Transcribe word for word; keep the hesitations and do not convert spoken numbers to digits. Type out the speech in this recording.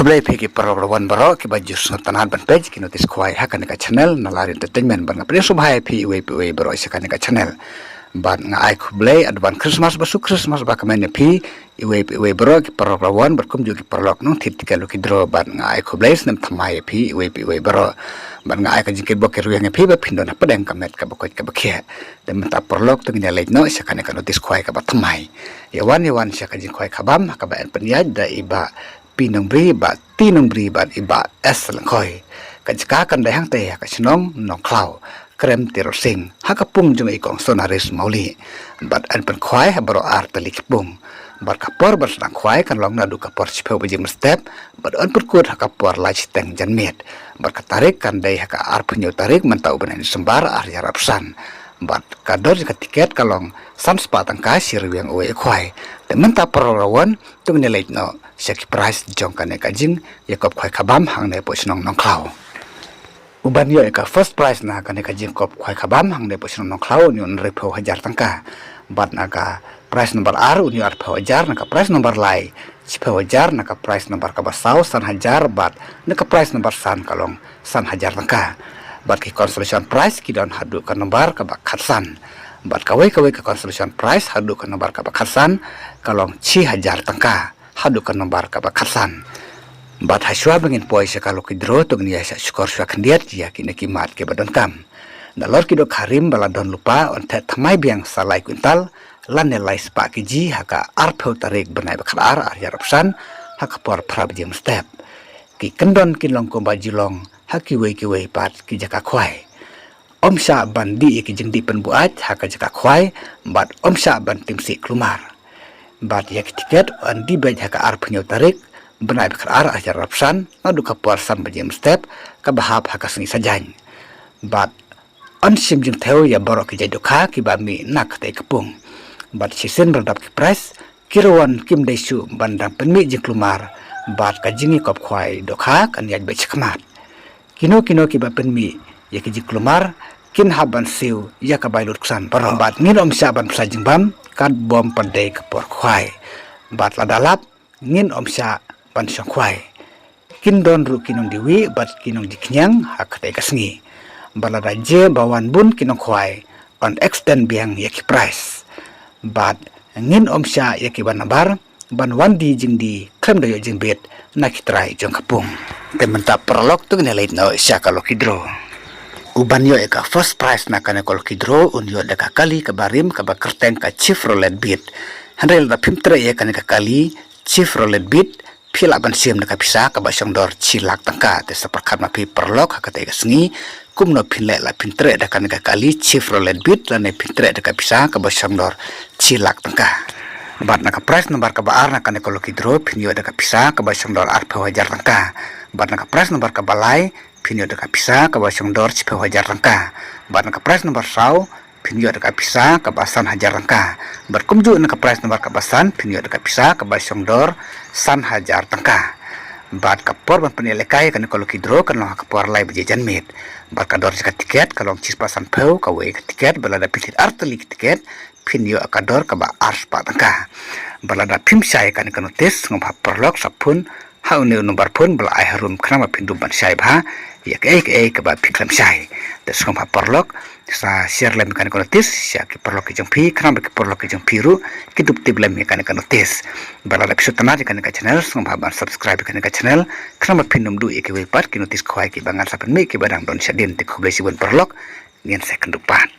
Khublei phi ki paralok ruwan baroh kiba ju sngewtynnat ban peit ki notis khwai ha kane ka channel Nalari Entertainment. Bad nga pdiang sngewbha ïa phi iwei pa iwei baroh sha kane ka channel. Bad nga ai khublei advance Christmas bad suk Christmas ba kmen ïa phi iwei pa iwei baroh ki paralok ruwan bad kumjuh ki paralok nongthied tiket lucky draw. Bad nga ai khublei snem thymmai ïa phi iwei pa iwei baroh. Bad nga ai ka jingkyrkhu ki rwiang ïa phi ba phin don hapdeng ka met kaba koit kaba khiah. Te mynta paralok to ngin ïa leit noh sha kane ka notis khwai kaba thymmai. Ïa wan ïa wan sha ka jingkhwai khabam ha kaba yn pynïaid da i Bah P. Nongbri, Bah T. Nongbri bad i Bah S. Lyngkhoi. Ka jaka kan dei hangtei ha ka shnong Nongkhlaw, Krem Tirot Sing, ha ka pung jong i Kong Sonaris Mawlieh. Bad yn pynkhwai ha baroh ar tylli ki pung. Bad ka por ban sdang khwai kan long naduh ka por shiphew baje mynstep bad yn pynkut ha ka por lai shiteng janmiet. Bad ka tarik kan dei ha ka arphew hynñiew tarik mynta u bnai December ar hajar arphew san. Bad ka dor jong ka tiket ka long san spah tyngka shi rwiang uwei u khwai. Te mynta paralok ruwan to ngin ïa leit noh sha ki prize jong kane ka jingïakop khwai khabam hangne hapoh shnong Nongkhlaw. Uban ïoh ïa ka first prize na kane ka jingkop khwai khabam hangne hapoh shnong Nongkhlaw un ïoh hynriewphew hajar tyngka. Bad na ka prize number ar un ïoh arphew hajar, na ka prize number lai shiphew hajar, na ka prize number kaba saw san hajar bad na ka prize number san ka long san hajar tyngka. Bad ki consolation prize ki don haduh ka number kaba khatsan. Bad kawei kawei ka consolation prize haduh ka number kaba khatsan ka long shi hajar tyngka haduh ka number kaba khatsan. Bad hashwa ba ngin poi sha ka lucky draw to ngin ïa shah shukor shwa khyndiat ïa kine ki mat kiba donkam. Nalor ki dohkha rim ba la don lypa yn theh thymmai biang sa lai kwintal lane lai spah kg ha ka arphew tarik bnai ba khatar ar hajar arphew san ha ka por phra baje mynstep. Ki kyndon kin long kumba ju long ha kiwei kiwei pat ki jaka khwai. Ym shah ban dih ïa ki jingdih pynbuaid ha ka jaka khwai bad ym shah ban tim sih kulmar. Bad ïa ki tiket yn dih beit ha ka arphew hynñiew tarik bnai ba khatar ar hajar arphew san naduh ka por san baje mynstep kaba hap ha ka sngi Saitjaiñ. Bad yn shim jingthew ïa baroh ki jait dohkha kiba mih na katei ka pung. Bad shisien ba la dap ki prize, ki ruwan kim dei shuh ban dang pynmih jingkulmar bad ka jingïakop khwai dohkha kan ïaid beit shakhmat. Kino kino kiba pynmih ïa ki jingkulmar kin hap ban siew ïa ka bai lut ksan baroh. Bad ngin ym shah ban pynshai jingbam katba ym pat dei ka por khwai. Bad lada lap ngin ym shah ban shong khwai. Kin don ruh ki nongdie wieh bad ki nongdie khñiang ha katei ka sngi. Bad lada jia ba wan bun ki nongkhwai yn extend biang ïa ki prize. Bad ngin ym shah ïa ki wan nabar ban wan die jingdie khlem da ïoh jingbit na ki trai jong ka pung. Te mynta paralok to ngin ïa leit noh sha ka lucky draw. Uban ïoh ïa ka first prize na kane ka lucky draw un ïoh da ka kali kaba rim kaba kyrteng ka Chevrolet Beat. Hynrei lada phim treh ïa kane ka kali Chevrolet Beat phi lah ban shim da ka pisa kaba shong dor shi lak tyngka. Te sa pyrkhat ma phi paralok ha katei ka sngi kumno phin leh lada phin treh da kane ka kali Chevrolet Beat lane phin treh da ka pisa kaba shong dor shi lak tyngka. Bad na ka prize number kaba ar na kane ka lucky draw phin ïoh da ka pisa kaba shong dor arphew hajar tyngka. Bad na ka prize number kaba lai phin ïoh da ka pisa kaba shong dor shiphew hajar tyngka. Bad na ka prize number saw phin ïoh da ka pisa kaba san hajar tyngka. Bad kumjuh na ka prize number kaba san phin ïoh da ka pisa kaba shong dor san hajar tyngka. Bad ka por ban pynïalehkai kane ka lucky draw kan long ha ka por lai baje janmiet. Bad ka dor jong ka tiket ka long shispah sanphew kawei ka tiket bad lada phin thied ar tylli ki tiket phin ïoh ka dor kaba arspah tyngka. Bad lada phim shai kane ka notis sngewbha paralok sa phone ha une u number phone ba la ai harum khnang ba phin dup ban shai bha ïa kaei kaei kaba phi khlem shai. Te sngewbha paralok sa share lem ïa kane ka notis sha ki paralok ki jong phi khnang ba ki paralok ki jong phi ruh ki dup tip lem ïa kane ka notis. Bad lada phi sngewtynnat ïa kane ka channel sngewbha ban subscribe ïa kane ka channel khnang ba phin ym duh ïa kiwei pat ki notis khwai kiba ngan sa pynmih kiba dang don shadien. Te khublei shibun paralok, ngin sa ïakynduh pat.